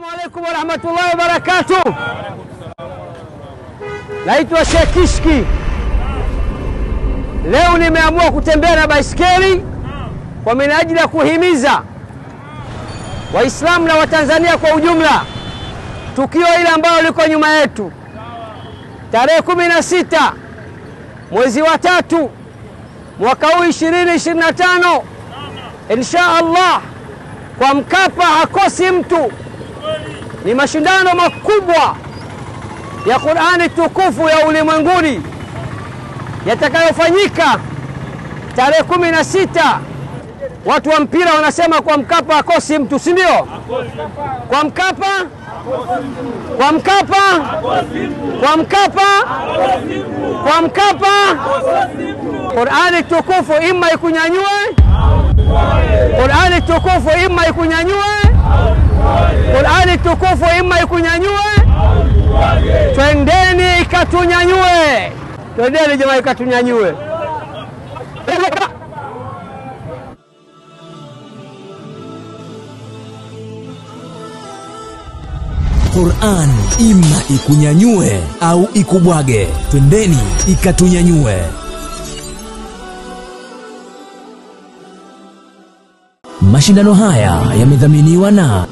Assalamu alaikum warahmatullahi wabarakatuh. Naitwa Sheikh Kishki. Leo nimeamua kutembea na baiskeli kwa minajili ya kuhimiza Waislamu na Watanzania kwa ujumla tukio ile ambalo liko nyuma yetu tarehe 16 mwezi wa 3 mwaka huu 2025, insha Allah kwa Mkapa hakosi mtu. Ni mashindano makubwa ya Qur'ani tukufu ya ulimwenguni yatakayofanyika tarehe 16. Watu wa mpira wanasema kwa Mkapa hakosi mtu, si ndio? Kwa Mkapa, kwa Mkapa, kwa Mkapa, kwa Mkapa. Qur'ani tukufu imma ikunyanyue, Qur'ani tukufu imma ikunyanyue, Qur'ani tukufu imma ikunyanyue. Twendeni ikatunyanyue, twendeni jamaa ikatunyanyue. Qur'an imma ikunyanyue au ikubwage. Twendeni ikatunyanyue. Mashindano haya yamedhaminiwa na